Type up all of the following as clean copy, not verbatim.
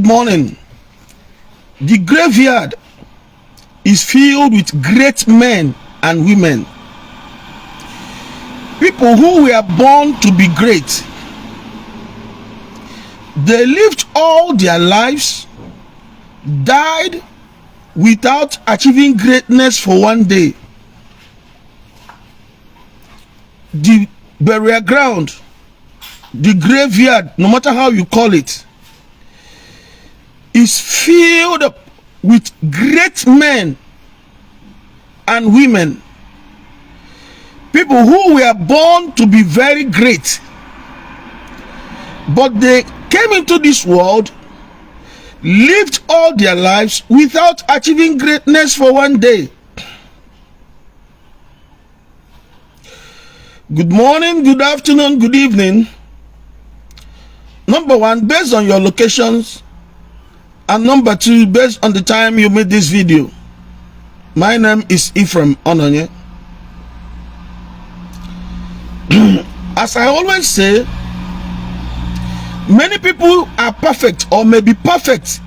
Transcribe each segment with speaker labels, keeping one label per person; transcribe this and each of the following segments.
Speaker 1: Good morning. The graveyard is filled with great men and women. People who were born to be great. They lived all their lives, died without achieving greatness for one day. The burial ground, the graveyard, no matter how you call it, is filled up with great men and women. People who were born to be very great, but they came into this world, lived all their lives without achieving greatness for one day. Good morning, good afternoon, good evening. Number one, based on your locations, and number two, based on the time you made this video. My name is Ephraim Ononye. As I always say, many people are perfect or may be perfect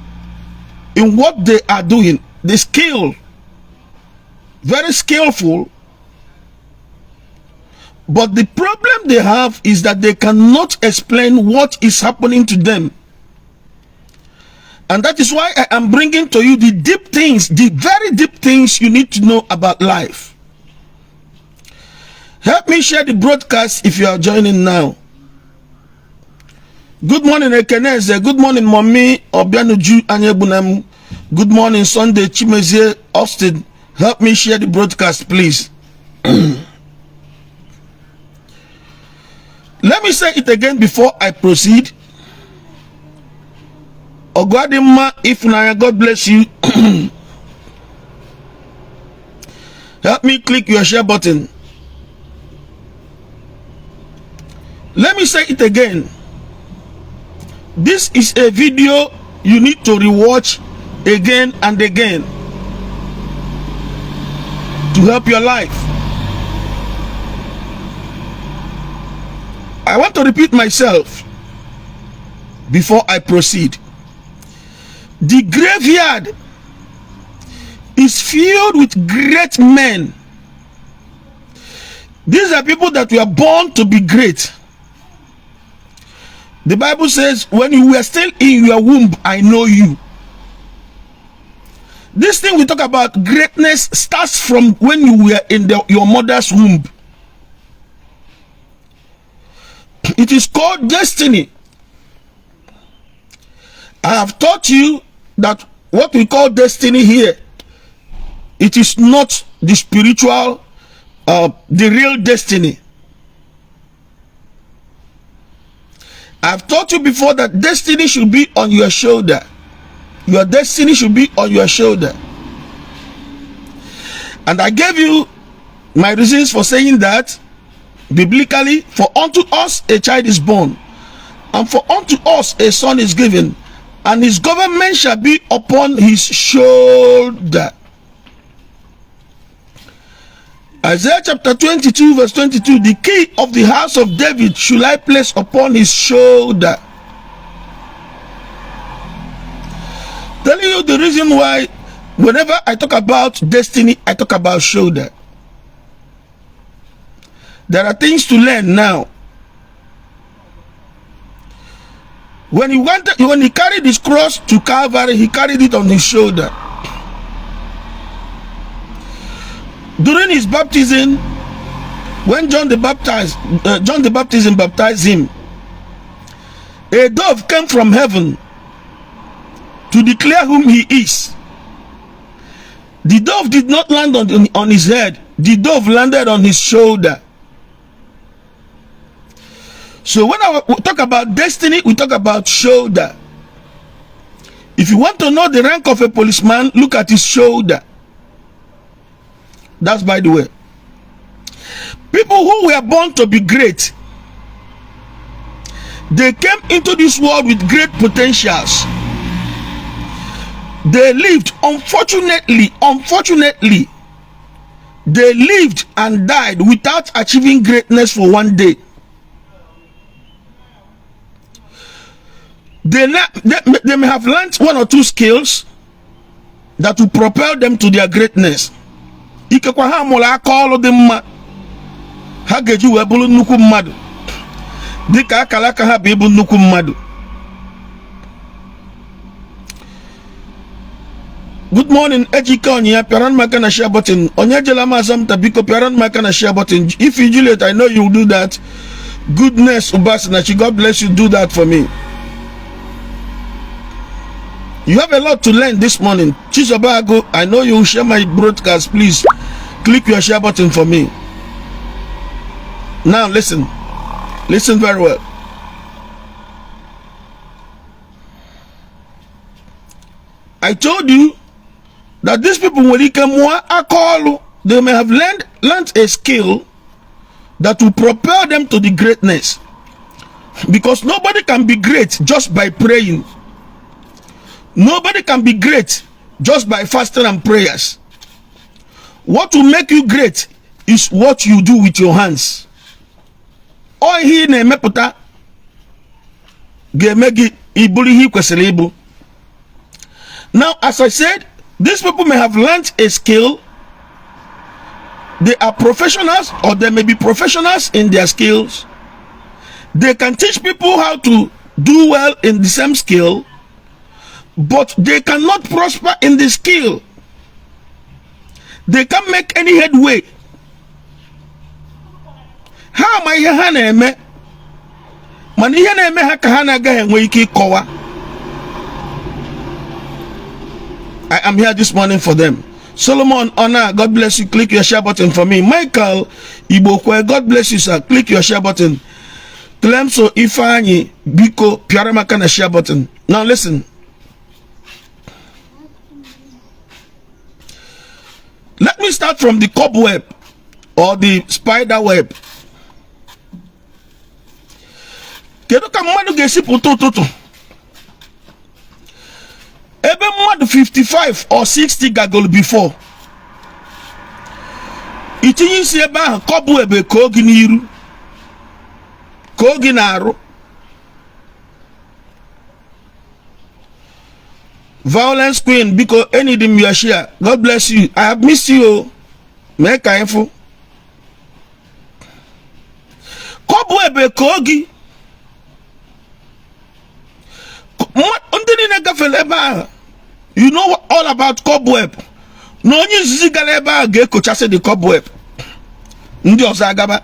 Speaker 1: in what they are doing. The skill, very skillful. But the problem they have is that they cannot explain what is happening to them. And that is why I am bringing to you the deep things, the very deep things you need to know about life. Help me share the broadcast if you are joining now. Good morning, Ekeneze. Good morning, Mommy Obianuju Anyegbunam. Good morning, Sunday Chimezie Austin. Help me share the broadcast, please. Let me say it again before I proceed. Oguadimma Ifunanya, God bless you. Help me click your share button. Let me say it again. This is a video you need to rewatch again and again to help your life. I want to repeat myself before I proceed. The graveyard is filled with great men. These are people that were born to be great. The Bible says, when you were still in your womb, I know you. This thing we talk about greatness starts from when you were in your mother's womb. It is called destiny. I have taught you that what we call destiny here, it is not the spiritual, the real destiny. I've taught you before that destiny should be on your shoulder. Your destiny should be on your shoulder. And I gave you my reasons for saying that biblically, for unto us a child is born, and for unto us a son is given, and his government shall be upon his shoulder. Isaiah chapter 22 verse 22, the key of the house of David should I place upon his shoulder. Telling you the reason why whenever I talk about destiny, I talk about shoulder. There are things to learn now. When he carried his cross to Calvary, he carried it on his shoulder. During his baptism, when John the Baptist baptized him, a dove came from heaven to declare whom he is. The dove did not land on his head. The dove landed on his shoulder. So when I talk about destiny, we talk about shoulder. If you want to know the rank of a policeman, look at his shoulder. That's by the way. People who were born to be great, they came into this world with great potentials. They lived, unfortunately, they lived and died without achieving greatness for one day. They may have learned one or two skills that will propel them to their greatness. Ikekwa ha mụrụ aka ọrụ dị mma ha ga-eji wee bụrụ nnukwu mmadụ, dịka akara aka ha bụ ịbụ nnukwu mmadụ. Good morning, Ejike Onyia. Pịara m aka na share button. Onye jela m asọmta, biko pịara m aka na share button. If you Juliet, I know you will do that. Goodness Ubasinachi, God bless you. Do that for me. You have a lot to learn this morning. Chizoba, I know you will share my broadcast. Please click your share button for me. Now listen. Listen very well. I told you that these people nwere ike mụọ aka ọrụ. They may have learned a skill that will propel them to the greatness. Because nobody can be great just by praying. Nobody can be great just by fasting and prayers. What will make you great is what you do with your hands. Ọ ihe ị na-emepụta ga-eme gị ịbụrụ ihe ị kwesịrị ịbụ. Now, as I said, these people may have learned a skill. They are professionals, or they may be professionals in their skills. They can teach people how to do well in the same skill, but they cannot prosper in the skill. They can't make any headway. Ha ma ihe ha na-eme, mana ihe na-eme ha ka ha na-agaghị enwe ike ịkọwa. I am here this morning for them. Solomon Honor, God bless you. Click your share button for me. Michael Igbokwe, God bless you, sir. Click your share button. Clemso Ifeanyi, biko pịara m aka na share button. Now listen. Let me start from the cobweb or the spider web. Kedu ka mmadụ ga-esi pụta ụtụtụ ebe mmadụ 55 or 60 gagolu before, itinye isi ebe ahụ, cobweb koo gị n'iru, koo gị n'arụ? Violence Queen, biko, enidi m your share. God bless you. I have missed you o. Mee ka anyị fụ. Cobweb koo gị, ndị niile gafere ebe ahụ, you know all about cobweb, na onye izizi gara ebe ahụ ga-ekochasị the cobweb, ndị ọzọ agaba.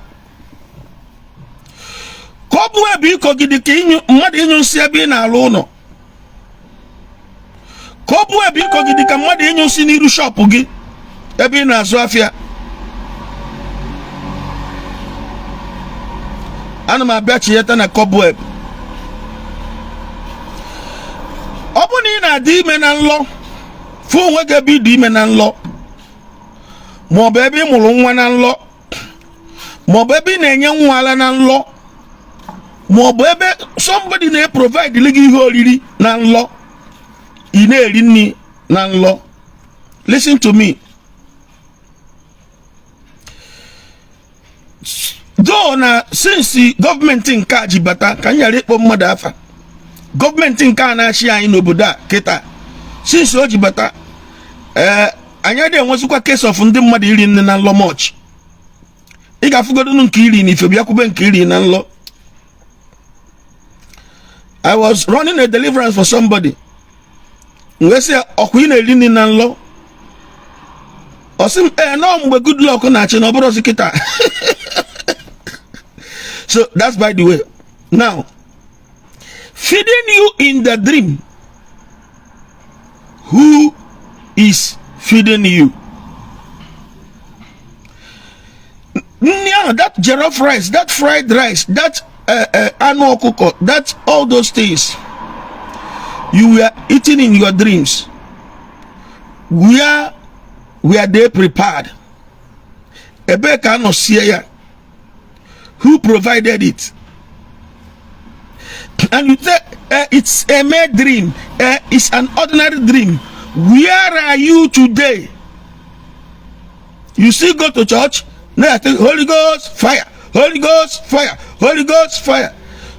Speaker 1: Cobweb iko gị dị ka mmadụ ịnyụ nsị ebe ị na-alụ ụlọ. Cobweb iko gị dị ka mmadụ ịnyụ nsị n'iru shop gị ebe ị na-azụ afịa. Ana m abịa chinyeta na cobweb. Ọ bụ na ị na-adị ime na nlọ, fụ onwe gị ebe ị dị ime na nlọ, maọbụ ebe ị mụrụ nwa na nlọ, maọbụ ebe ị na-enye nwa ala na nlọ, maọbụ ebe somebody na-eprovide gị ihe oriri na nlọ, ị na-eri nri na nlọ, listen to me. Though na since gọọmenti nke a ji bata, ka m ghara ịkpọ mmadụ afa, gọọmenti nke a na-achị anyị n'obodo a kịta, since o ji bata, ee, anyị adịghị enwezikwa case of ndị mmadụ iri nri na nlọ much. Ị ga-afụgodonu nke iri na ife bịakwube nke iri na nlọ. I was running a deliverance for somebody, wee sị ya, ọkwa ị na-eri nri na nlọ? Ọ sị m, ee, nọọ mgbe Goodluck na-achị, na ọ bụrụ kịta. So that's by the way. Now, feeding you in the dream, who is feeding you? Nri ahụ, that jollof rice, that fried rice, that anụ ọkụkọ, that all those things you were eating in your dreams, where were they prepared? Ebee ka a nọ sie ya? Who provided it? And you say it's a mere dream, it's an ordinary dream. Where are you today? You still go to church now, think Holy Ghost fire, Holy Ghost fire, Holy Ghost fire,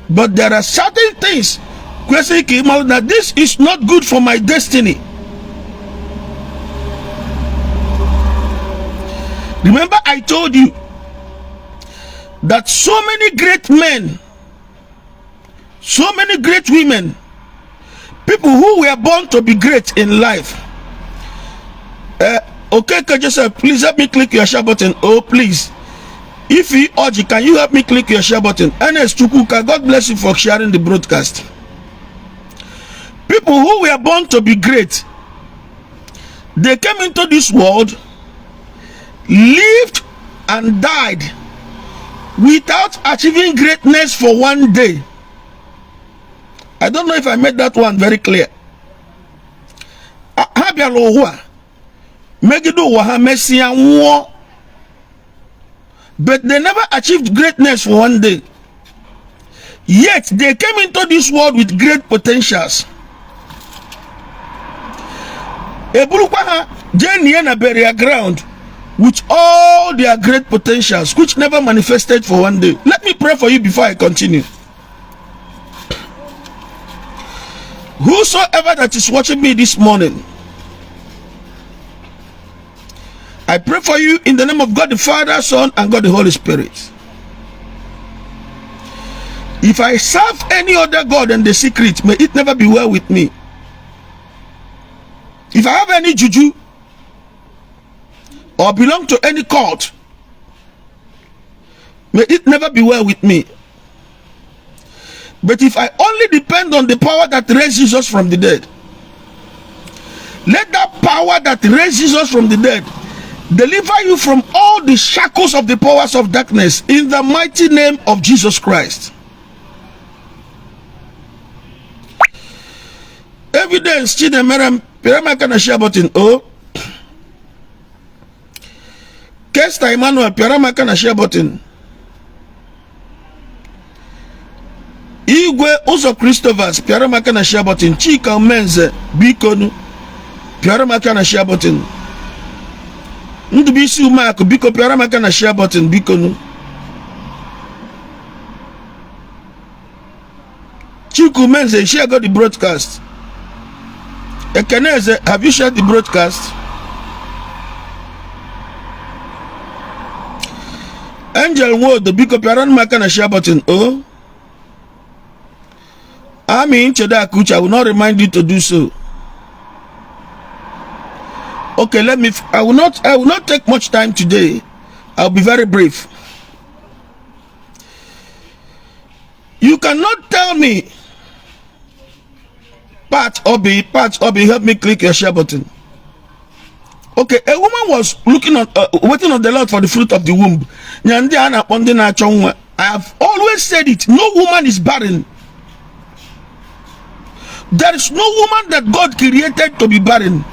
Speaker 1: but there are certain things Kwesịrị ka ị mara that this is not good for my destiny. Remember I told you that so many great men, so many great women, people who were born to be great in life. Okay, Joseph, please help me click your share button. Oh, please. If you Oji, can you help me click your share button? Ernest Chukwuka, God bless you for sharing the broadcast. People who were born to be great, they came into this world, lived and died without achieving greatness for one day. I don't know if I made that one very clear. Ha bịara ụwa megide ụwa ha mesịa nwụọ, but they never achieved greatness for one day. Yet they came into this world with great potentials. Eburukwa ha jee nie na burial ground with all their great potentials, which never manifested for one day. Let me pray for you before I continue. Whosoever that is watching me this morning, I pray for you in the name of God the Father, Son, and God the Holy Spirit. If I serve any other God in the secret, may it never be well with me. If I have any juju or belong to any cult, may it never be well with me. But if I only depend on the power that raised Jesus from the dead, let that power that raised Jesus from the dead deliver you from all the shackles of the powers of darkness in the mighty name of Jesus Christ. Evidence Chinemerem, pịara m aka na share button o. Kester Emmanuel, pịara m aka na share button. Igwe Ụzọ Christophers, pịara m aka na share button. Chika Umenze, bikonu, pịara m aka na share button. Ndubuisi Umeakụ, biko pịara m aka na share button, bikonu. Chika Umenze, share go the broadcast. Ekeneze, have you shared the broadcast? Angel Nwodo, biko pịara m aka na share button. Oh, Ami Nchedo Akuchi, I will not remind you to do so. Okay, let me. I will not take much time today. I'll be very brief. You cannot tell me. Pat Obi, Pat Obi, help me click your share button. Okay, a woman was looking on, waiting on the Lord for the fruit of the womb. Nya ndị a na-akpọ ndị na-achọ nwa. I have always said it. No woman is barren. There is no woman that God created to be barren.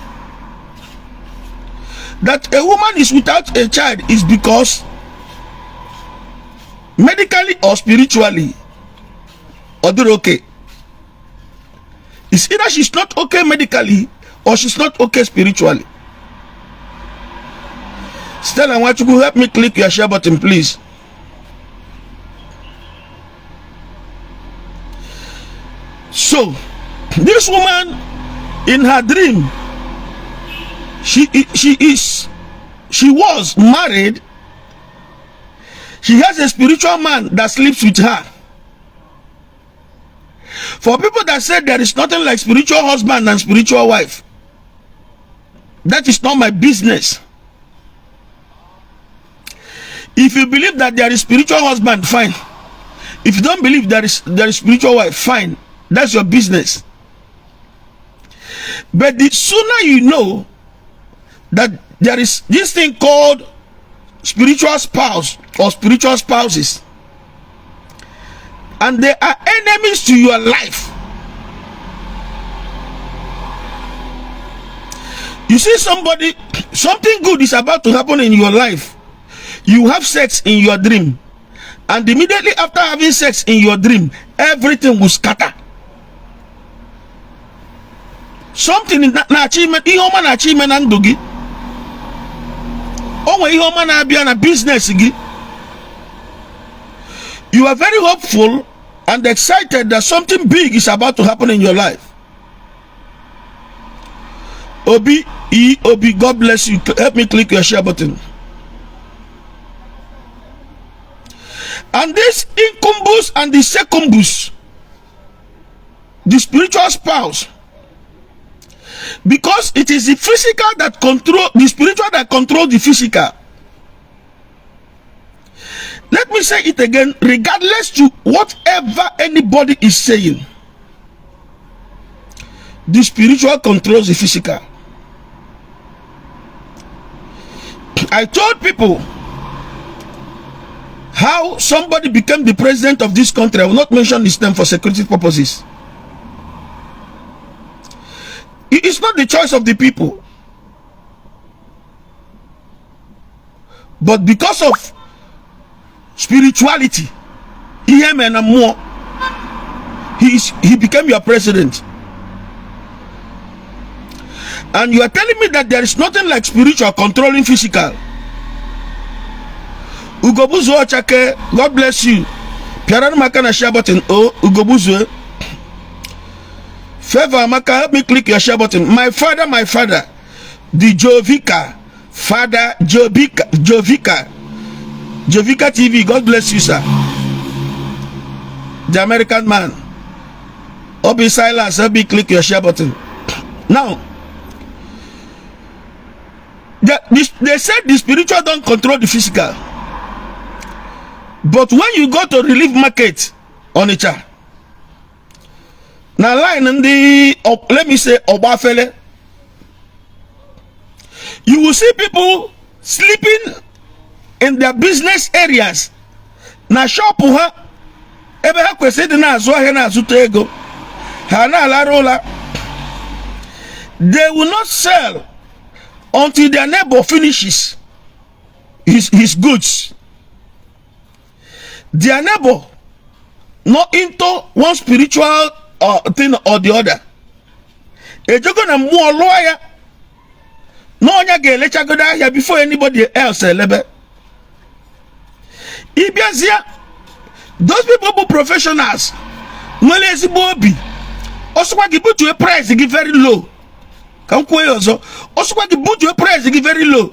Speaker 1: That a woman is without a child is because medically or spiritually, ọ dịrọ okay. It's either she's not okay medically or she's not okay spiritually. Stella Nwachukwu, help me click your share button, please. So, this woman in her dream, she was married. She has a spiritual man that sleeps with her. For people that say there is nothing like spiritual husband and spiritual wife, that is not my business. If you believe that there is spiritual husband, fine. If you don't believe there is spiritual wife, fine. That's your business. But the sooner you know that there is this thing called spiritual spouse or spiritual spouses, and they are enemies to your life. You see somebody, something good is about to happen in your life. You have sex in your dream, and immediately after having sex in your dream, everything will scatter. Something na-achọ ime, ihe ọma na-achọ ime na ndụ gị. O nwere ihe ọma na-abịa na business gị. You are very hopeful. And excited that something big is about to happen in your life. Obi E Obi, God bless you. Help me click your share button. And this incubus and the succubus, the spiritual spouse, because it is the physical that control the spiritual that control the physical. Let me say it again, regardless to whatever anybody is saying, the spiritual controls the physical. I told people how somebody became the president of this country. I will not mention his name for security purposes. It is not the choice of the people. But because of spirituality, ihe mere na mmụọ, he became your president. And you are telling me that there is nothing like spiritual controlling physical. Ugobuzu Ochake, God bless you. Pịara m aka na share button. Oh, Ugobuzu. Favor Amaka, help me click your share button. My father, my father, the Jovika, Father Jovika, Jovika, Jovika TV, God bless you, sir. The American man. Obi Silas, help me click your share button. Now, they said the spiritual don't control the physical. But when you go to Relief Market, Onitsha, na line ndị, let me say, Ogbafele, you will see people sleeping in their business areas. Na shop ha, ebe ha kwesịrị ịdị na-azụ ahịa na-azụta ego, ha na-alarụ ụla. They will not sell until their neighbor finishes his goods. Their neighbor not into one spiritual thing or the other. Ejego na mmụọ lụọ ya na onye ga-elechagodo ahịa before anybody else elebe. Ịbịazie, those people bụ professionals nwere ezigbo obi, ọsọkwa gị butue price gị very low. Ka m kwuo ya ọzọ, ọsọkwa gị butue price gị very low,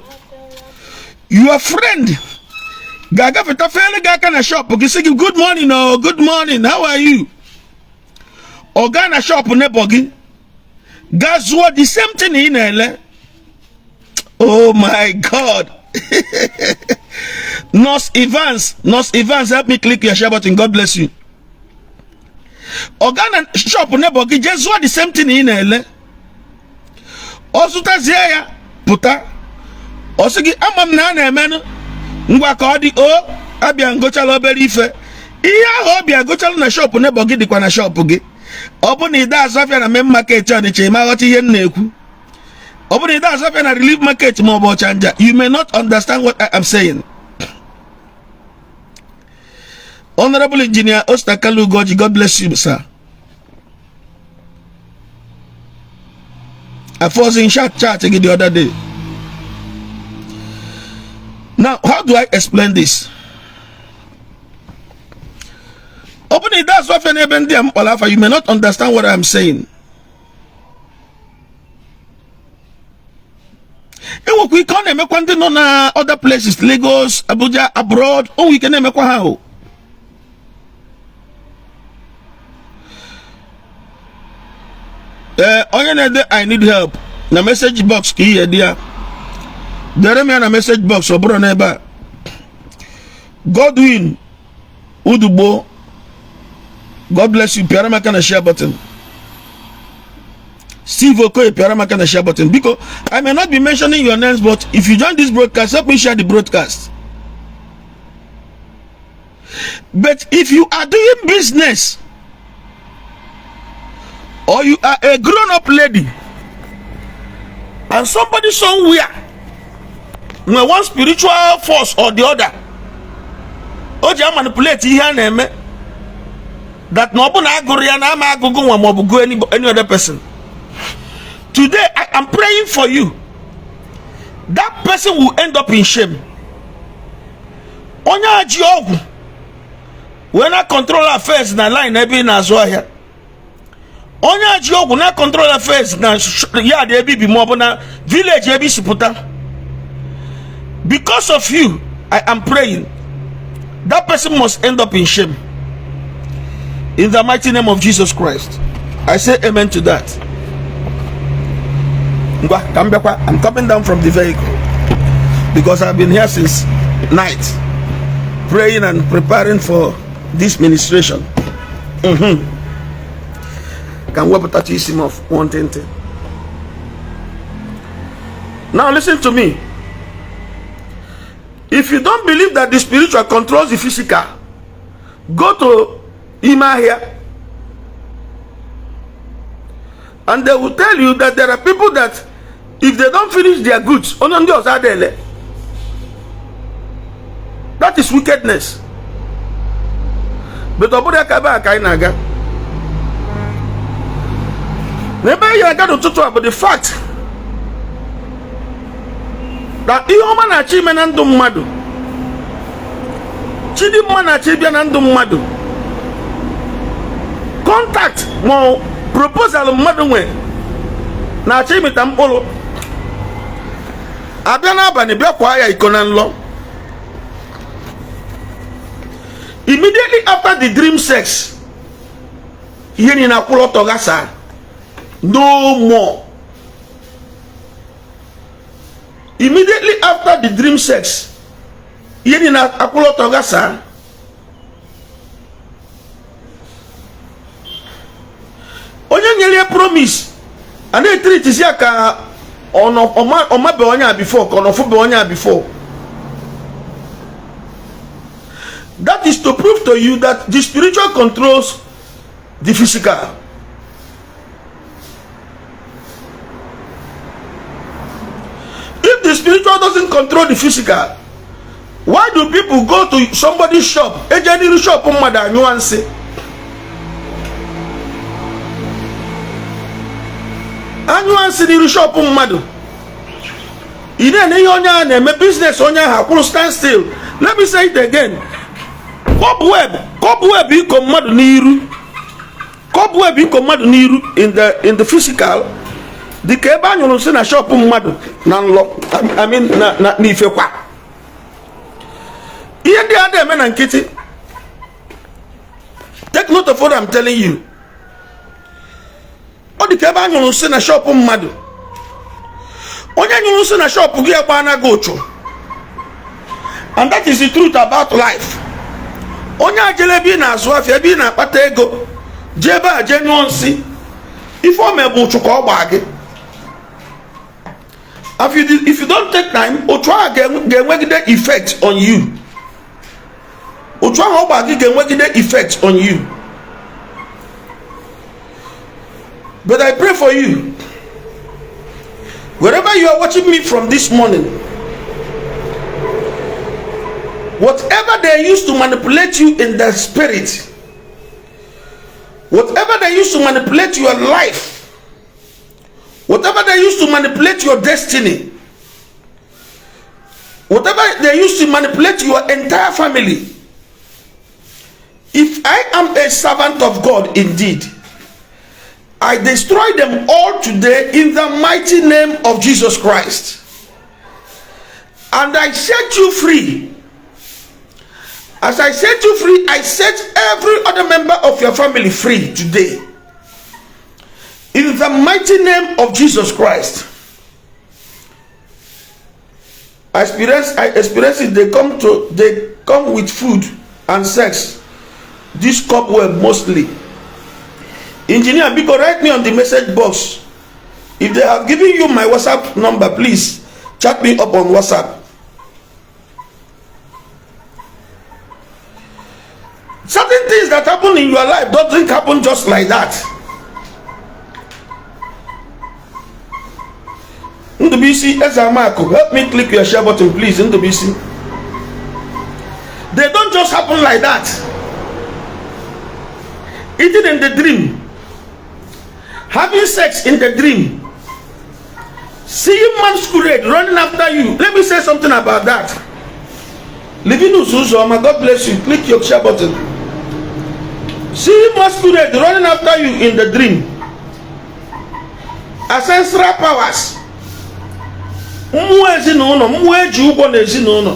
Speaker 1: your friend ga-agafeta fere gị aka na shop gị, sị gị, "Good morning." "Oh, good morning, how are you?" Ọ gaa na shop neighbor gị gaa zụọ the same thing ị na-ele. Oh my God. Nurse Evans, Nurse Evans, help me click your share button. God bless you. Ọ gaa na shop neighbor gị jee zụọ the same thing ị na-ele. Ọ zụtazie ya, pụta, ọ sị gị, "Ama m na a na-emenụ ngwa ka ọ dị o abịa ngochala obere ife." Ihe ahụ ọ bịa gochala na shop neighbor gị dịkwa na shop gị. Ọ bụ na ide azụ afịa na main market Ọnịcha, ị ma aghọta ihe m na-ekwu. Ọ bụ na ide azụ afịa na Relief Market ma ọ bụ Ọchanja, you may not understand what I am saying. Honorable Engineer Ostakalo Ugoji, God bless you, sir. I was in chat again the other day. Now, how do I explain this? Open it, that's what you may not understand what I'm saying. Enwekwa ike ọ na-emekwa ndị nọ na other places, Lagos, Abuja, abroad, o nwere ike na-emekwa ha o. Ee, onye na-ede "I need help" na message box, ka ihe dị ya dere m ya na message box, ọ bụrụ n'ebe a. Godwin Udugbo, God bless you. Pịara m aka na share button. Steve Okoye, pịara m aka na share button. Biko, I may not be mentioning your names, but if you join this broadcast, help me share the broadcast. But if you are doing business or you are a grown-up lady and somebody somewhere nwere one spiritual force or the other o ji manipulate ihe a na-eme, that na ọ bụ na agụrụ ya na ama agụgụ nwa ma ọ bụ go any other person, today I am praying for you, that person will end up in shame. Onye a ji ọgwụ Wee na control affairs na line ebe ị na-azụ ahịa. Onye a ji ọgwụ na control affairs na yard ebe i bi ma ọ bụ na village ebe i si pụta. Because of you, I am praying that person must end up in shame. In the mighty name of Jesus Christ, I say amen to that. Ngwa, ka m bịakwa. I'm coming down from the vehicle because I've been here since night praying and preparing for this ministration. Ka m wepụtacha isi m of nwantịntị. Now listen to me. If you don't believe that the spiritual controls the physical, go to ime ahịa and they will tell you that there are people that if they don't finish their goods, onye ndị ọzọ adịghị ele. That is wickedness. But ọ bụrụ ya ka ebe a ka anyị na-aga. N'ebe anyị aga n'ụtụtụ a bụ the fact na ihe ọma na-achọ ime na ndụ mmadụ, chidimma na-achọ ịbịa na ndụ mmadụ, contact ma proposal mmadụ nwe na-achọ ịmịta mkpụrụ, abịa n'abalị bịa kwaa ya iko na nlọ. Immediately after the dream sex, ihe niile akwụrụ ọtọ ghasaa. No more. Immediately after the dream sex, ihe niile akwụrụ ọtọ ghasaa. Onye nyere ya promise a na-etreatizi ya ka ọ mabe onye a before, ka ọ nọfụbe onye a before. That is to prove to you that the spiritual controls the physical. If the spiritual doesn't control the physical, why do people go to somebody's shop, eje n'iru shop mmadụ anyụọ nsị? Anyụọ nsị n'iru shop mmadụ. Ị na-ene ihe onye ahụ na-eme, business onye ahụ akwụrụ stand still. Let me say it again. Cobweb, cobweb iko mmadụ n'iru, cobweb iko mmadụ n'iru in the physical dị ka ebe a nyụrụ nsị na shop mmadụ na nlọ, I mean na n'ifekwa. Ihe ndị a na-eme na nkịtị. Take note of what I'm telling you. Ọ dị ka ebe a nyụrụ nsị na shop mmadụ. Onye nyụrụ nsị na shop gị agbaana gị ụchụ. And that is the truth about life. Onye a jere ebe ị na-azụ afịa, ebe ị na-akpata ego, jee ebe a jee nyụọ nsị, ife o mee bụ ụchụ ka ọ gbaa gị. If you don't take time, ụchụ ahụ ga-enwegide effect on you. Ụchụ ahụ ọ gbaa gị ga-enwegide effect on you. But I pray for you, wherever you are watching me from this morning, whatever they used to manipulate you in the spirit, whatever they used to manipulate your life, whatever they used to manipulate your destiny, whatever they used to manipulate your entire family, if I am a servant of God indeed, I destroy them all today in the mighty name of Jesus Christ. And I set you free. As I set you free, I set every other member of your family free today. In the mighty name of Jesus Christ. I experience it. They come with food and sex. This cobweb mostly. Engineer, biko write me on the message box. If they have given you my WhatsApp number, please chat me up on WhatsApp. Certain things that happen in your life doesn't happen just like that. Ndubisi Ezamaku, help me click your share button, please. Ndubisi. They don't just happen like that. Eating in the dream, having sex in the dream, seeing masquerade running after you. Let me say something about that. Livinus Uzoma, God bless you. Click your share button. See masquerade running after you in the dream. Ancestral powers. Mmụọ ezinụlọ, mmụọ eji ụgwọ na ezinụlọ,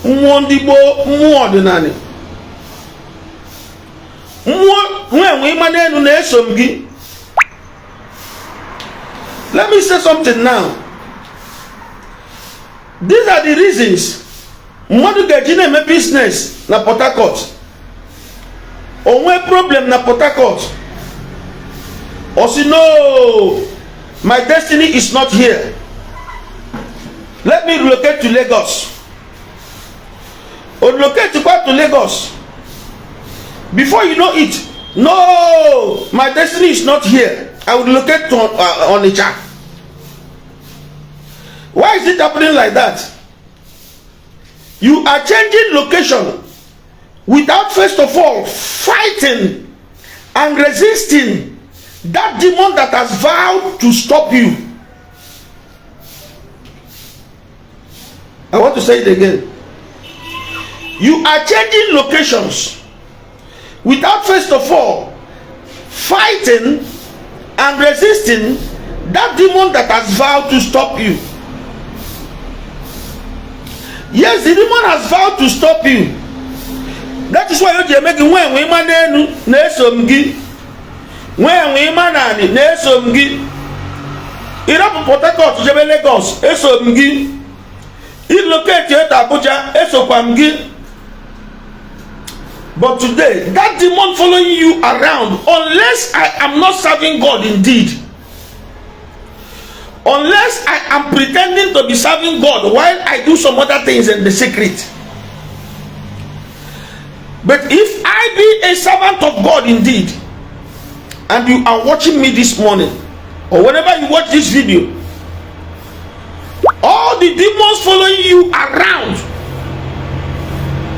Speaker 1: mmụọ ndị gboo, mmụọ ọdịnala, mmụọ nwa enwe ịma n'elu na-eso m gị. Let me say something now. These are the reasons mmadụ ga-eji na-eme business na Port Harcourt, o nwee problem na Port Harcourt, ọ sị, "No, my destiny is not here. Let me relocate to Lagos." O relocate kwa to Lagos. Before you know it, "No, my destiny is not here. I will relocate to Onitsha." Why is it happening like that? You are changing location without first of all fighting and resisting that demon that has vowed to stop you. I want to say it again. You are changing locations without first of all fighting and resisting that demon that has vowed to stop you. Yes, the demon has vowed to stop you. That is why o ji eme gị, nwee enwe ịma n'elu na-eso m gị, nwee enwe ịma n'anị na-eso m gị. Ịrapụ Port Harcourt jebe Lagos, eso m gị. Relocate to Abuja, esokwa m gị. But today, that demon following you around, unless I am not serving God indeed, unless I am pretending to be serving God while I do some other things in the secret, but if I be a servant of God indeed, and you are watching me this morning or whenever you watch this video, all the demons following you around,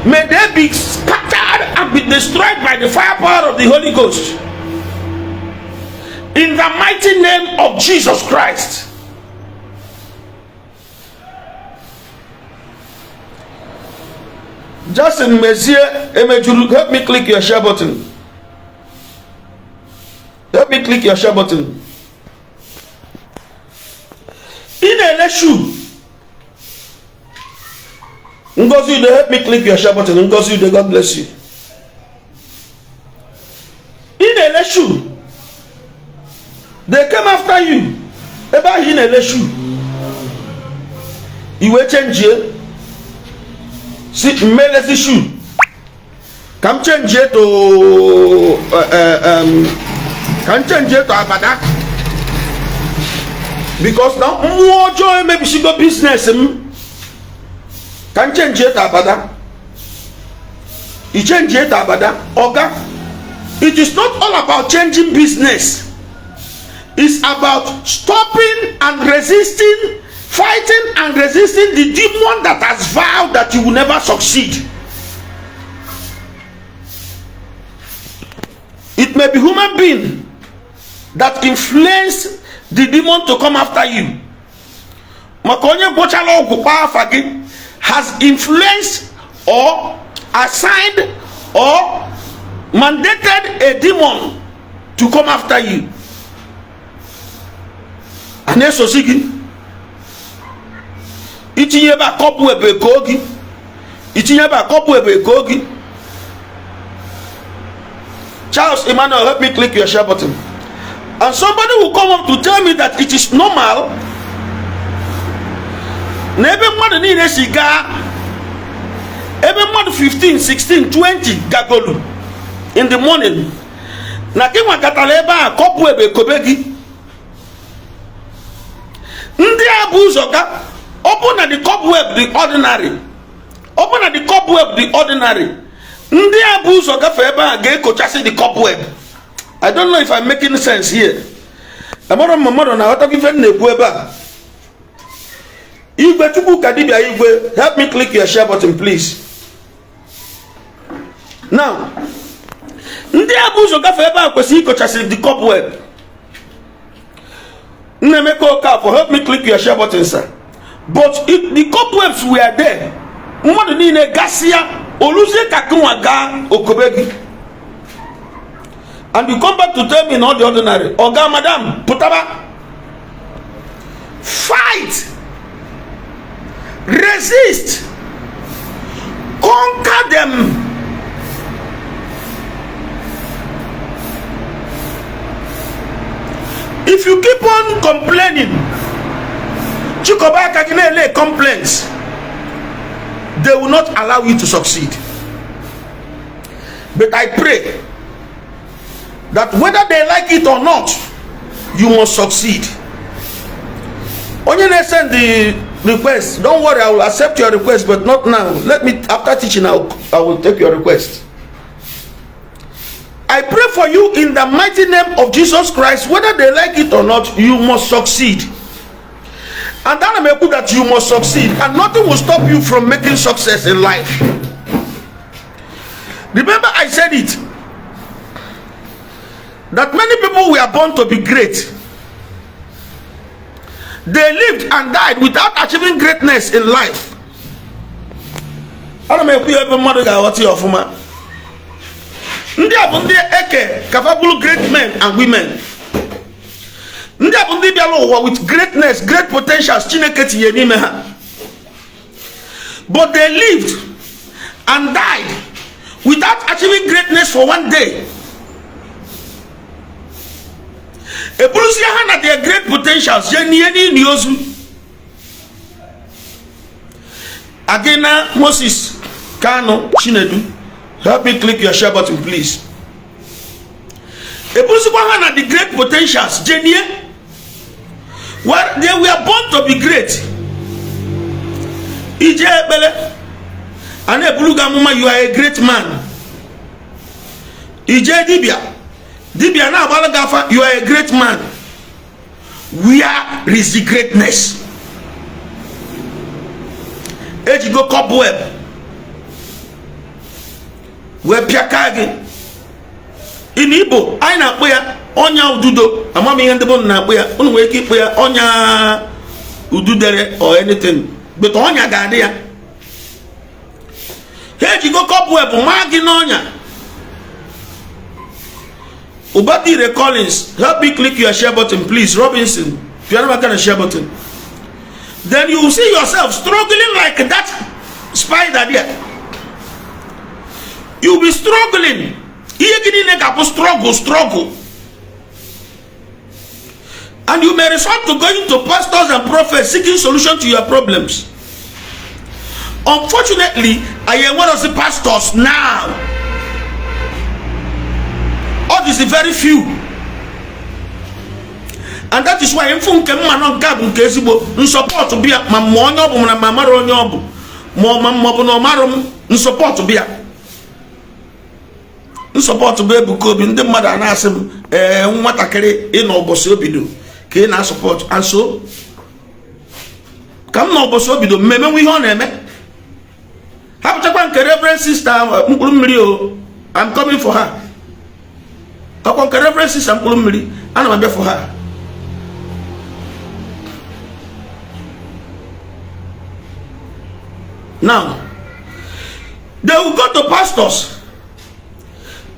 Speaker 1: may they be scattered and be destroyed by the firepower of the Holy Ghost in the mighty name of Jesus Christ. Justin Mezie Emejuru, help me click your share button. Help me click your share button. Ị na-ele shoe. Ngozi Ude, help me click your share button. Ngozi Ude, God bless you. Ị na-ele shoe. They came after you. Ebe ahụ ị na-ele shoe. I wee chenjie. Si mmelezi shoe. Ka m chenjie to ka m chenjie to abada. Because na mmụọ ọjọọ emebisigo business m. Ka m chenjie to abada. I chenjie to abada. Oga, it is not all about changing business. It's about stopping and resisting, fighting and resisting the demon that has vowed that you will never succeed. It may be human being that influenced the demon to come after you. Maka onye gwọchala ọgwụ kpaa afa gị has influenced or assigned or mandated a demon to come after you. A na-esosi gị, itinye ebe a cobweb ekoo gị, itinye ebe a cobweb ekoo gị. Charles Emmanuel, help me click your share button. And somebody will come up to tell me that it is normal na ebe mmadụ niile si gaa, ebe mmadụ 15, 16, 20 gagolu in the morning, na gị nwakọtara ebe a, cobweb ekobe gị. Ndị a bụ ụzọ ga, ọ bụ na the cobweb dị ordinary, ọ bụ na the cobweb dị ordinary, ndị a bụ ụzọ gafee ebe a ga-ekochasị the cobweb. I don't know if I'm making sense here. Amara m mmadụ na-aghọtakwa ife m na-ekwu ebe a. Igwe Chukwuka dibịa Igwe, help me click your share button, please. Now, ndị a bụ ụzọ gafee ebe a kwesịrị ikochasị the cobweb. Nnaemeka Okafor, help me click your share button, sir. But if the cobwebs were there, mmadụ niile gasịa, oluzie ka gịnwa gaa okobe gị. And you come back to tell me not the ordinary. Oga, madam, pụtaba. Fight. Resist. Conquer them. If you keep on complaining, chịkọba aka gị na-ele complaints, they will not allow you to succeed. But I pray that whether they like it or not, you must succeed. Onye na-send the request, don't worry, I will accept your request, but not now. Let me, after teaching, I will take your request. I pray for you in the mighty name of Jesus Christ, whether they like it or not, you must succeed. And that I'm able that you must succeed, and nothing will stop you from making success in life. Remember, I said it that many people were born to be great. They lived and died without achieving greatness in life. Ana m ekwu ya ebe mmadụ ga-aghọta ya ọfụma. Ndị a bụ ndị eke ka fa bụrụ great men and women. Ndị a bụ ndị bịara ụwa with greatness, great potentials Chineke tinye n'ime ha. But they lived and died without achieving greatness for one day. Eburuzie ha na their great potentials jee n'ihe n'ili ozu. Agina Moses Kanu Chinedu, help me click your share button, please. Eburuzikwa ha na the great potentials jee nie. Well, they were born to be great. Ije ekpere a na-eburu gị amụma, you are a great man. Ije dibịa, dibịa na-agbara gị afa, you are a great man. Where is the greatness? Ejigo cobweb wee pịaka gị. In Igbo anyị na-akpọ ya ọnya ududo. Amamihe ndị bụ na-akpọ ya, unu nwere ike ịkpọ ya ọnya ududere or anything, but ọnya ga-adị ya. Ha ejigo cobweb maa gị n'ọnya. Ubadire Collins, help me click your share button, please. Robinson, pịara m aka na share button. Then you will see yourself struggling like that spider there. You will be struggling. Ihe gị niile ga-abụ struggle, struggle. And you may resort to going to pastors and prophets seeking solution to your problems. Unfortunately, I am one of the pastors now. All is very few. And that is why mfu nke mma nọ nke a bụ nke ezigbo nsupport bịa ma ma onye ọ bụ na ma mara onye ọ bụ ma ọ ma ọ bụ na ọ marụ m nsupport bịa nsupport bụ Ebuka Obi. Ndị mmadụ a na-asị m, ee, nwatakịrị ịnọ ụbọchị obido ka ị na-asupport, and so ka m na ụbọchị obido mmemenwe ihe ọ na-eme. Hapụchakwa nke Reverend Sister mkpụrụ mmiri o, I'm coming for her. Ọkwa nke Reverend Sister mkpụrụ mmiri, ana m abịa for her. Now they will go to pastors.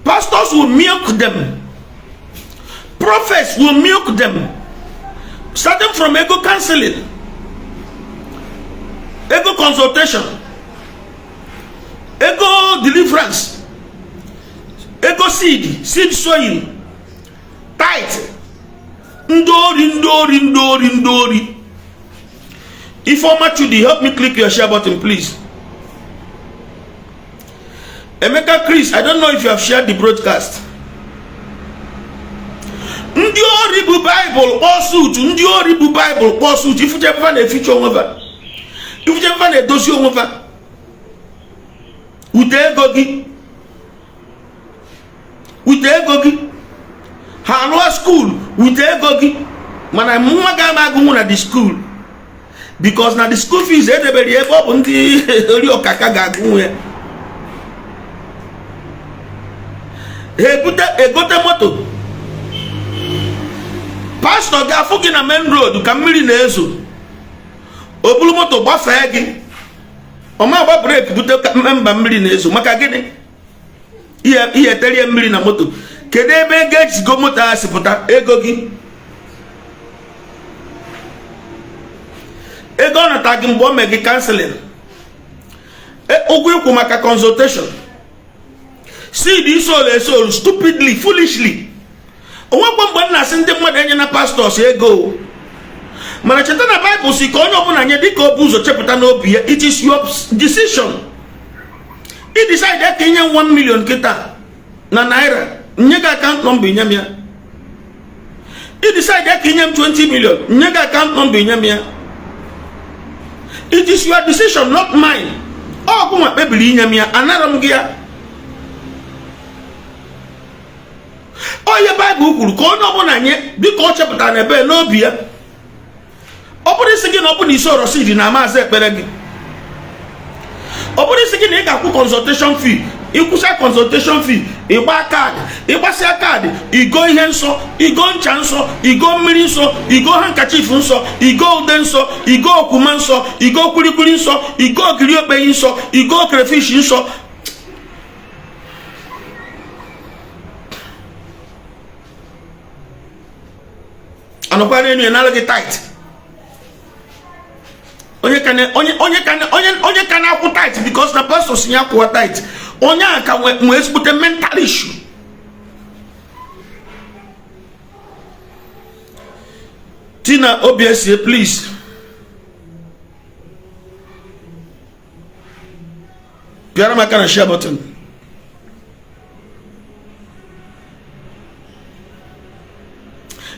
Speaker 1: Pastors will milk them, prophets will milk them, starting from ego counseling, ego consultation, ego deliverance, ego seed, seed sowing, tithe. Ndị ori, ndị ori, ndị ori, ndị ori. Ifeoma Chudi, help me click your share button, please. Emeka Chris, I don't know if you have shared the broadcast. Ndị ori bụ Baịbụl kpọọ suit, ndị ori bụ Baịbụl kpọọ suit. Ifuche mfa na-eficha onwe fa, ifuche mfa na-edozi onwe fa. Ute ego gị, ute ego gị, ha alụọ school, ute ego gị, mana nwa gị ama agụnwụ na the school because na the school fees edebere ya ebe ọ bụ ndị ori ọkaka ga-agụnwu ya. Ha ebute egote moto. Pastọ ga-afụ gị na main road ka mmiri na-ezo, o buru moto gbafee gị, ọma agba brake bute mba mmiri na-ezo. Maka gịnị? Ihe terie mmiri na moto. Kedu ebe ego ejigo moto a si pụta? Ego gị, ego ọ nata gị mgbe o mee gị counseling, ụgwọ ịkwụ maka consultation, seed isolu esolu stupidly, foolishly. Onwekwa mgbe m na-asị ndị mmadụ enyena pastors ego, mana cheta na Baịbụl si ka onye ọbụla nye dịka o bu ụzọ chepụta n'obi ya. It is your decision. I decide ka inye m 1 million kịta na naira, nye gị account number, inye m ya. I decide ka inye m 20 million, nye gị account number, inye m ya. It is your decision, not mine. Ọ gụnwa kpebiri inye m ya, anara m gị ya. Onye Baịbụl kwuru ka onye ọbụla nye dịka ọ chepụtara na ebe n'obi ya. Ọ bụrụ isi gị na ọ bụ na isoro seed na amaazị ekpere gị, ọ bụrụ isi gị na ị ga-akwụ consultation fee, ịkwụsịa consultation fee, ịgba kaadị, ịgbasịa kaadị, igo ihe nsọ, igo ncha nsọ, igo mmiri nsọ, igo handkerchief nsọ, igo ude nsọ, igo okwuma nsọ, igo kwilikwili nsọ, igo ogiri okpeyi nsọ, igo crayfish nsọ. Anọkwa n'elu ya nara gị tithe. Onye ka onye onye ka onye onye ka na-akwụ tithe because na pastor si ya kwụwa tithe, onye a ka nwee ezigbote mental issue. Tina Obiesie, please pịara m aka na share button.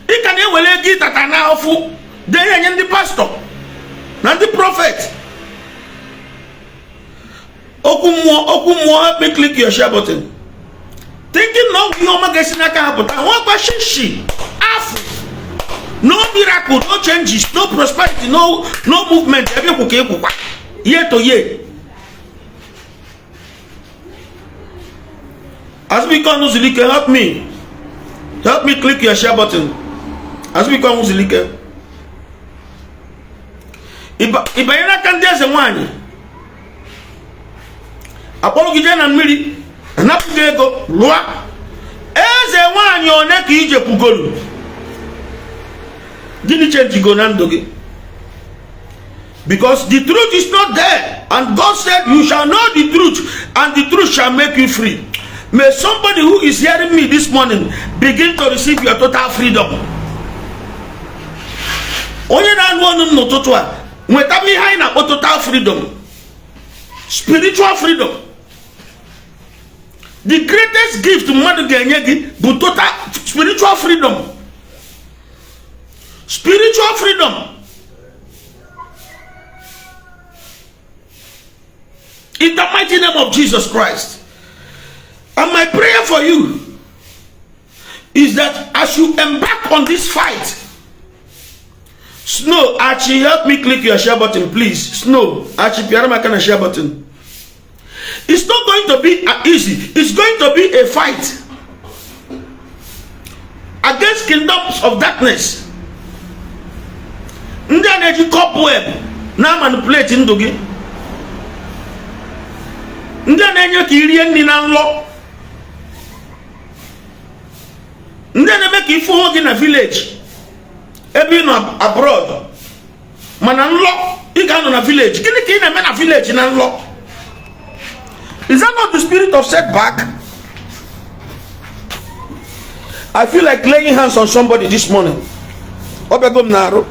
Speaker 1: Ị ka na-ewere ego ịtata n'afụ dee ya nye ndị pastọ na ndị prophet. Okwu mmụọ, okwu mmụọ, help me click your share button, thinking na ọ bụ ihe ọma ga-esi n'aka ha pụta. Nwekwa shishi afụ, no miracle, no changes, no prosperity, no movement. Ebe ịkwụ ka ịkwụkwa year to year. Azubike Onuzulike, help me, help me click your share button. Azubike Onuzulike, ịbanye n'aka ndị eze nwanyị, akpọrọ gị jee na mmiri, anapụ gị ego lụọ eze nwanyị. One ka ije kwugoro, gịnị chenjigo na ndụ gị? Because the truth is not there, and God said, "You shall know the truth and the truth shall make you free." May somebody who is hearing me this morning begin to receive your total freedom. Onye na-anụ ọnụ m n'ụtụtụ a, nweta m ihe anyị na-akpọ total freedom, spiritual freedom. The greatest gift mmadụ ga-enye gị bụ total spiritual freedom, spiritual freedom. In the mighty name of Jesus Christ. And my prayer for you is that as you embark on this fight, Snow, Archie, help me click your share button, please. Snow, Archie, pịara m aka na share button. It's not going to be easy. It's going to be a fight against kingdoms of darkness. Ndị a na-eji cobweb na manipulate ndụ gị, ndị a na-enye ka irie nri na nlọ, ndị a na-eme ka ifu onwe gị na village ebe ị nọ abroad, mana nlọ ị ga-anọ na village. Gịnị ka ị na-eme na village na nlọ? Is that not the spirit of setback? I feel like laying hands on somebody this morning. Ọ bịago m na-arụ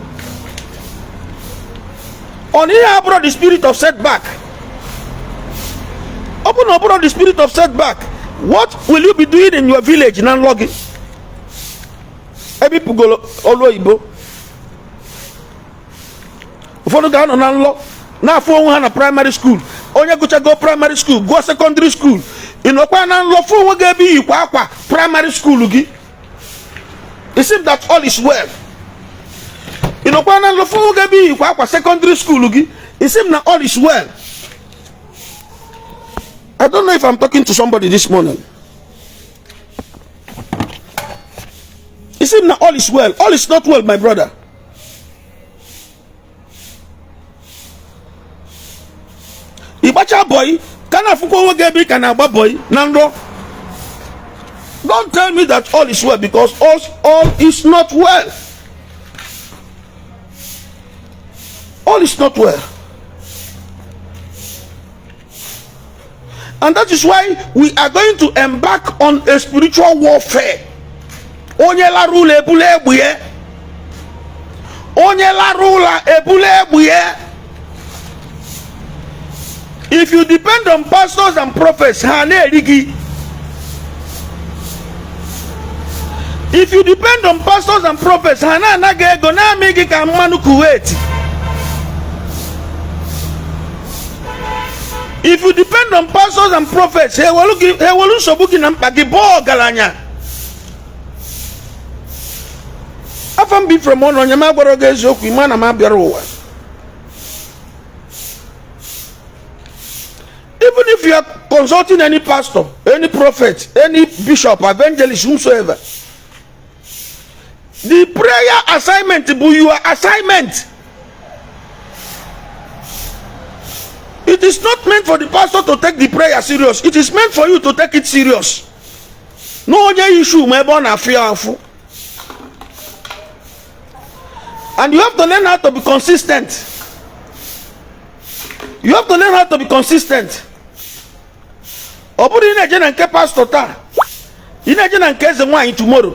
Speaker 1: ọ na ihe abụrụ the spirit of setback. Ọ bụ na ọ bụrụ the spirit of setback, what will you be doing in your village na nlọ gị ebe ịpụgoro ọlụ oyibo? Ụfọdụ ga-anọ na nlọ na-afụ onwe ha na primary school. Onye gụchago primary school, gụọ secondary school, ị nọkwa na nlọ fụ onwe gị ebe iyikwa akwa primary school gị. It seems that all is well. Ị nọkwa na nlọ fụ onwe gị ebe iyikwa akwa secondary school gị. It seems na all is well. I don't know if I'm talking to somebody this morning. It seems na all is well. All is not well, my brother. Ịgbacha boy, ka na-afụkwa onwe gị ebe ị ka na-agba boy na nrọ. Don't tell me that all is well because all is not well. All is not well. And that is why we are going to embark on a spiritual warfare. Onye lara ụla ebulu egbe ya. Onye lara ụla ebulu egbe ya. If you depend on pastors and prophets, ha na-eri gị. If you depend on pastors and prophets, ha na-ana gị ego na-amị gị ka mmanụ Kuwait. If you depend on pastors and prophets, ha ewelu nsogbu gị na mkpa gị bụọ ọgaranya. Afa m bụ Ephraim Ọnụọnya m agwarọ gị eziokwu ị ma na m abịarọ ụwa. Even if you are consulting any pastor, any prophet, any bishop, evangelist, whomsoever, the prayer assignment bụ your assignment. It is not meant for the pastor to take the prayer serious. It is meant for you to take it serious. Na onye issue ma ebe ọ na-afụ ya afụ. And you have to learn how to be consistent. You have to learn how to be consistent. Ọ bụrụ ị na-eje na nke pastọ taa, ị na-eje na nke eze nwaanyị tomorrow,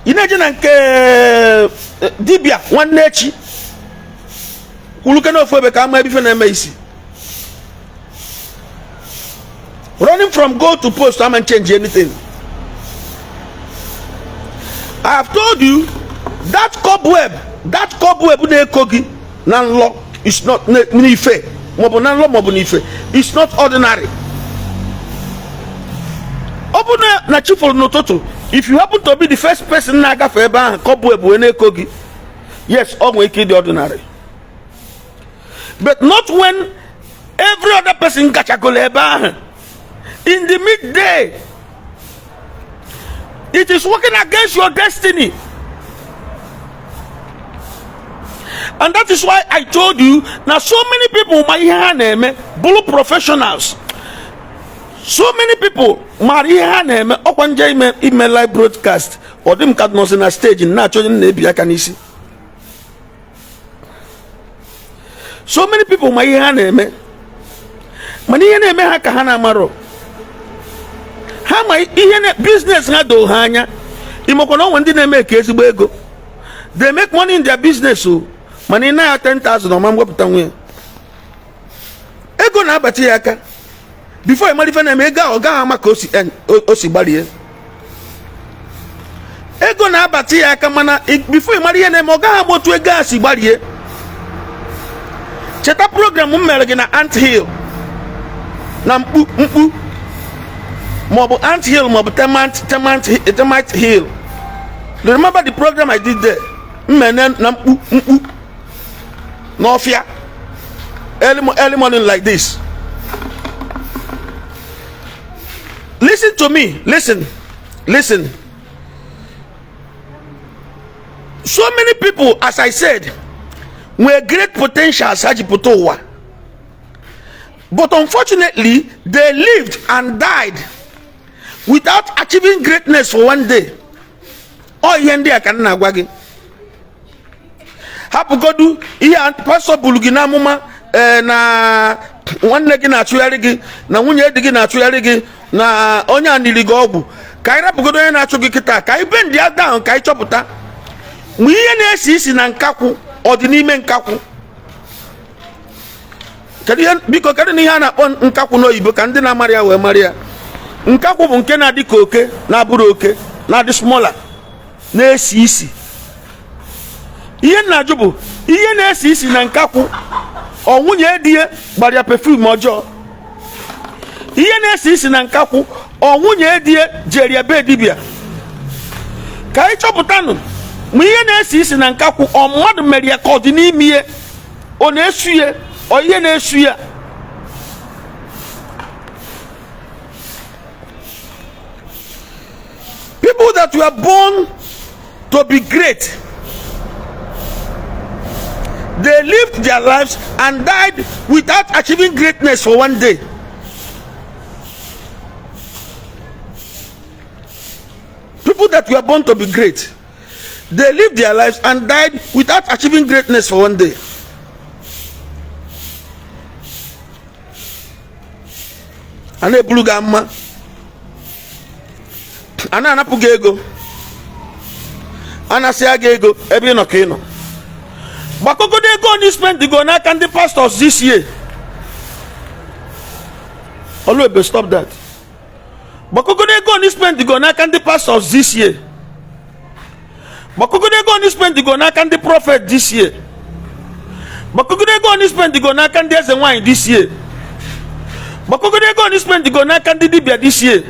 Speaker 1: ị na-eje na nke eh, dibịa nwanne echi, kwuluke n'ofu ebe ka ama ebe ife na-eme isi. Running from goal to post ama change anything. I have told you that cobweb, that cobweb na-eko gị na nlọ is not n'ife maọbụ na nlọ maọbụ n'ife is not ordinary. Ọ bụ na chi foro n'ụtụtụ, if you happen to be the first person na-agafe ebe ahụ cobweb wee na-eko gị, yes, ọ nwere ike ịdị ordinary, but not when every other person gachagolo ebe ahụ in the midday. It is working against your destiny. And that is why I told you na so many people ma ihe ha na-eme bụrụ professionals. So many people mara ihe ha na-eme. Ọkwa m je ime live broadcast, ọ dị m ka nọzi na stage na-achọ onye na-ebi aka n'isi. So many people ma ihe ha na-eme, mana ihe na-eme ha ka ha na-amarọ. Ha ma ihe business ha doo ha anya. Ị makwa na o nwe ndị na-eme ka ezigbo ego, they make money in their business o, mana ị na ya 10,000 ọ ma wepụta nwe ego na-abata ya aka. Before ị mara ife na-eme, ego ahụ ọ gaghị ama ka o si gbarie. Ego na-abata ya aka, mana before ị mara ihe na-eme, ọ gaghị ama otu ego a si gbarie. Cheta program m mere gị na Ant Hill na mkpu mkpu maọbụ Ant Hill maọbụ Termite Hill. Remember the program I did there? M mere na mkpu mkpu n'ọfịa early morning like this. Listen to me, listen, listen. So many people, as I said, nwere great potentials ha ji pụta ụwa, but unfortunately they lived and died without achieving greatness for one day. Ọ ihe ndị a ka m na-agwa gị. Hapụgodu ihe pastọ buru gị n'amụma ee na nwanne gị na-achụgharị gị, na nwunye di gị na-achụgharị gị, na onye a niri gị ọgwụ. Ka anyị rapụgodo onye na-achụ gị kịta, ka anyị bend ya down, ka anyị chọpụta ma ihe na-esi isi na nkakwụ ọ dị n'ime nkakwụ. Kedu ihe, biko, kedu na ihe a na-akpọ nkakwụ n'oyibo ka ndị na-amara ya wee mara ya? Nkakwụ bụ nke na-adị ka oke na-abụrọ oke, na-adị smaller, na-esi isi. Ihe m na-ajụ bụ ihe na-esi isi na nkakwụ, ọ nwunye di ya gbara ya perfume ọjọọ? Ihe na-esi isi na nkakwụ, ọ nwunye di ya jere ya be dibịa? Ka anyị chọpụtanụ ma ihe na-esi isi na nkakwụ, ọ mmadụ mere ya ka ọ dị n'ime ya, ọ na-esu ya, ọ ihe na-esu ya. People that were born to be great, they lived their lives and died without achieving greatness for one day. People that were born to be great, they lived their lives and died without achieving greatness for one day. A na-eburu gị ama, a na-anapụ gị ego, a na-asị gị ego ebe ị nọ ka ị nọ. Gbakọgodo ego one spend go n'aka ndị pastors this year. Oluebe, stop that. Gbakọgodo ego one spend go n'aka ndị pastors this year. Gbakọgodo ego one spend go n'aka ndị prophet this year. Gbakọgodo ego one spend go n'aka ndị eze nwanyị this year. Gbakọgodo ego one spend go n'aka ndị dibịa this year.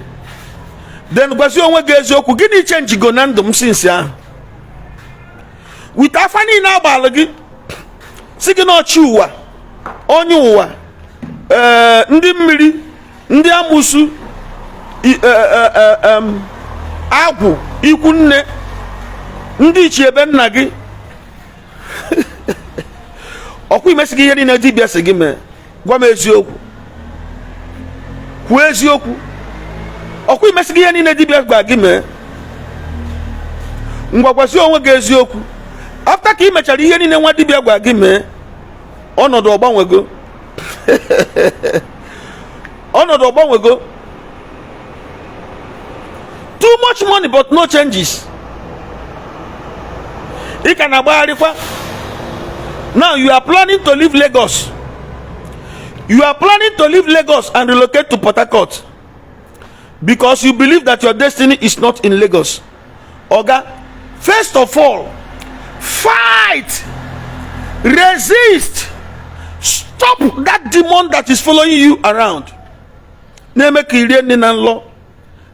Speaker 1: Then gwazie onwe gị eziokwu, gịnị change go na ndụ m since ahụ? With afa niile agbalụ gị, si gị n'ọchị ụwa, onye ụwa, ee, ndị mmiri, ndị amụsụ, agwụ ikwu nne, ndị ichie ebe nna gị, ọkwa imesi gị ihe niile dibịa si gị mee. Gwa m eziokwu, kwuo eziokwu, ọkwa imesi gị ihe niile dibịa gwa gị mee? Ngwa, gwazie onwe gị eziokwu, after ka ị mechara ihe niile nwa dibịa gwa gị mee, ọnọdụ ọgbanwego? Ọnọdụ ọgbanwego? Too much money but no changes. Ị ka na-agbagharịkwa. Now you are planning to leave Lagos. You are planning to leave Lagos and relocate to Port Harcourt because you believe that your destiny is not in Lagos. Oga, first of all, fight, resist, stop that demon that is following you around, na-eme ka irie nri na nlọ,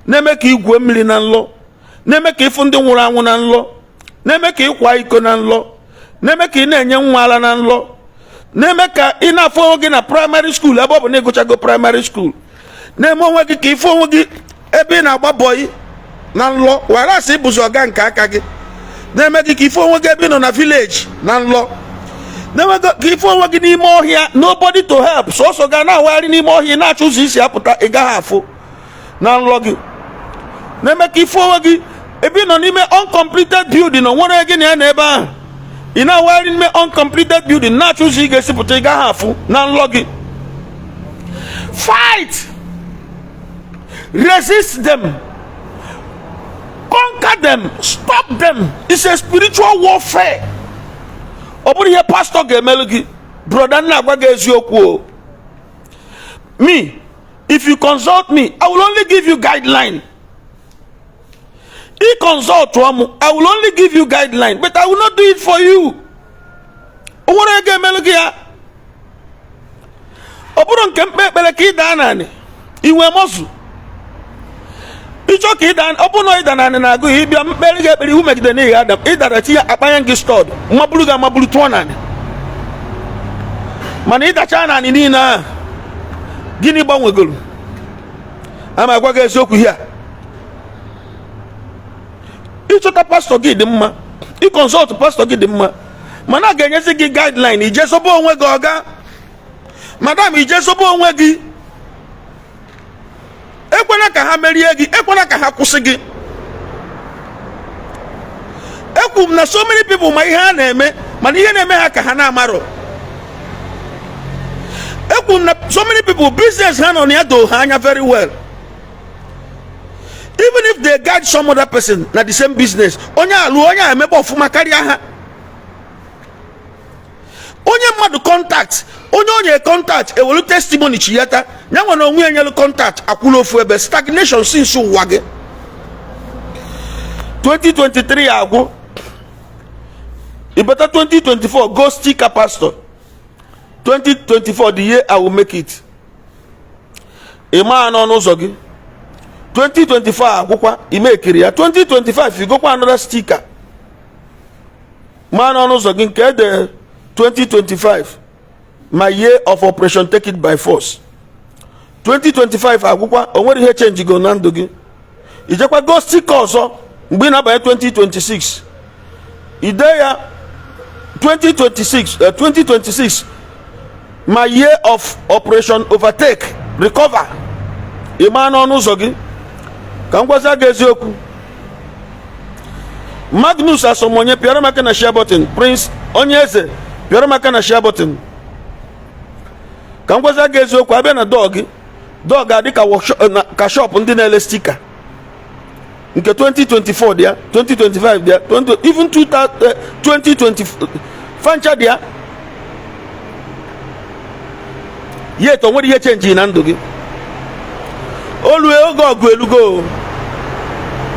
Speaker 1: na-eme ka igwuo mmiri na nlọ, na-eme ka ịfụ ndị nwụrụ anwụ na nlọ, na-eme ka ịkwa iko na nlọ, na-eme ka ị na-enye nwa ara na nlọ, na-eme ka ị na-afụ onwe gị na primary school ebe ọ bụ na ịgụchago primary school, na-eme onwe gị ka ịfụ onwe gị ebe ị na-agba bọyị na nlọ, wara asị ịbụzi ọga nke aka gị, na-eme gị ka ịfụ onwe gị ebe ị nọ na village na nlọ, na-eme gị ka ịfụ onwe gị n'ime ọhịa, nobody to help, sọsọ ga na-awagharị n'ime ọhịa na-achọ ụzọ isi apụta, ị gaghị afụ na nlọ gị, na-eme ka ịfụ onwe gị ebe ị nọ n'ime uncompleted building, o nwere gị na ya na ebe ahụ, ị na-awagharị n'ime uncompleted building na-achọ ụzọ ị ga-esi pụta, ị gaghị afụ na nlọ gị. Fight, resist them, conquer them, stop them. It's a spiritual warfare. Ọ bụrụ ihe pastọ ga-emelu gị, brother, nna, agwa gị eziokwu o. Me, if you consult me, I will only give you guideline. I consult m, I will only give you guideline, but I will not do it for you. O nwere ga-emelu gị ya. Ọ bụrụ nke mkpe ekpere ka ị daa naanị inwe mọzụ ịchọ ka ịda, ọ bụrụ na ịda naanị na-agụ ya, ịbịa mkpere gị ekpere iwu megide na ịgha ada, ịdara tinye akpanya gị stud, maburu gị amaburu tụọ naanị. Mana ịdacha naanị niile ahụ, gịnị gbanwegoro? Ama agwa gị eziokwu here, ịchọta pastọ gị dị mma, ị consult pastọ gị dị mma, mana a ga-enyezi gị guideline, ije zobe onwe gị. Ọga, madam, ije zobe onwe gị. Ekwela ka ha merie gị, ekwela ka ha kwụsị gị. Ekwu m na so many people ma ihe ha na-eme, mana ihe na-eme ha ka ha na-amarọ. Ekwu m na so many people, business ha nọ na ya doo ha anya very well. Even if they guide some other person na the same business, onye alụ onye a emebe ọfụma karịa ha. Onye mmadụ contact, onye onye contact ewelu testimony chiyata ya nwere onwe ya nyelu contact akwụla ofu ebe, stagnation since ụwa gị. 2023 agwụ, ibeta 2024, go sticker, "Pastor, 2024, the year I will make it." Ị maa n'ọnụ ụzọ gị. 2024 agwụkwa, ime ekiri ya. 2025, igokwa another sticker maa n'ọnụ ụzọ gị nke ede "2025, my year of operation take it by force." 2025 agwụkwa, o nwere ihe change go na ndụ gị. Ijekwa go sticker ọzọ mgbe ị na-abanye 2026, ide ya 2026, 2026, my year of operation overtake recover. Ị maa n'ọnụ ụzọ gị. Ka m gwazie gị eziokwu. Magnus Asomonye, pịara m aka na share button. Prince Onye Eze, pịara m aka na share button. Ka m gwazi gị eziokwu, abịa na door gị, door ga-adị ka ka shop ndị na-ele sticker nke 2024 dị ya, 2025 dị ya, 20, even 2020 fancha dị ya. Yet o nwere ihe change na ndụ gị. Olue oge ọgụ elugo,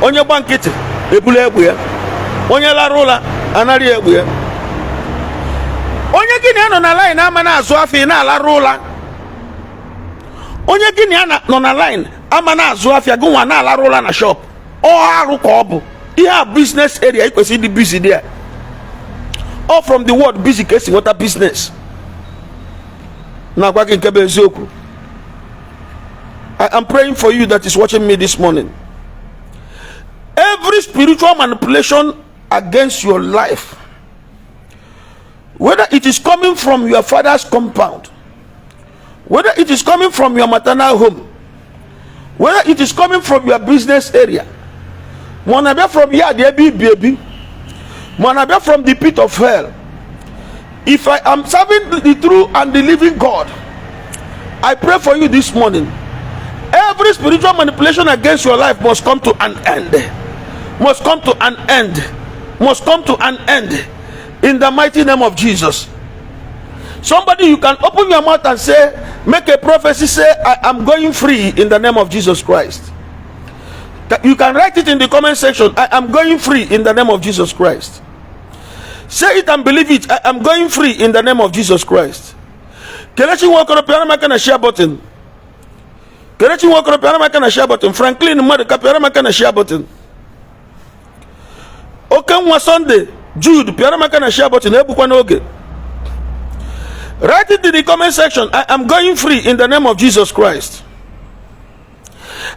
Speaker 1: onye gba nkịtị ebulu egbe ya, onye lara ụla anarị egbe ya. Onye gị na ya nọ na line ama na-azụ afịa, ị na-alarụ ụla. Onye gị na ya nọ na line ama na-azụ afịa, gị nwa na-alarụ ụla na shop. Ọ arụ ka ọ bụ. Ihe a business area, ị kwesịrị ịdị busy there. All from the word busy ka esi nweta business. Na-agwa gị nke bụ eziokwu. I am praying for you that is watching me this morning. Every spiritual manipulation against your life, whether it is coming from your father's compound, whether it is coming from your maternal home, whether it is coming from your business area, ma ọ na-abịa from yard ebe ibi ebi, ma ọ na-abịa from the pit of hell, if I am serving the true and the living God, I pray for you this morning. Every spiritual manipulation against your life must come to an end. Must come to an end. Must come to an end. In the mighty name of Jesus. Somebody, you can open your mouth and say, make a prophecy, say, "I am going free in the name of Jesus Christ." You can write it in the comment section. "I am going free in the name of Jesus Christ." Say it and believe it. "I am going free in the name of Jesus Christ." Kelechi Nwokoro, pịara m aka na share button. Kelechi Nwokoro, pịara m aka na share button. Franklin Mmadụka, pịara m aka na share button. Oke nwa Sunday Jude, pịara m aka na share button. Egbukwa n'oge. Write it in the comment section. "I am going free in the name of Jesus Christ."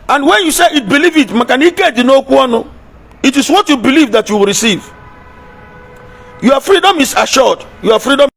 Speaker 1: And when you say it, believe it. Maka na ike dị n'okwu ọnụ. It is what you believe that you will receive. Your freedom is assured. Your freedom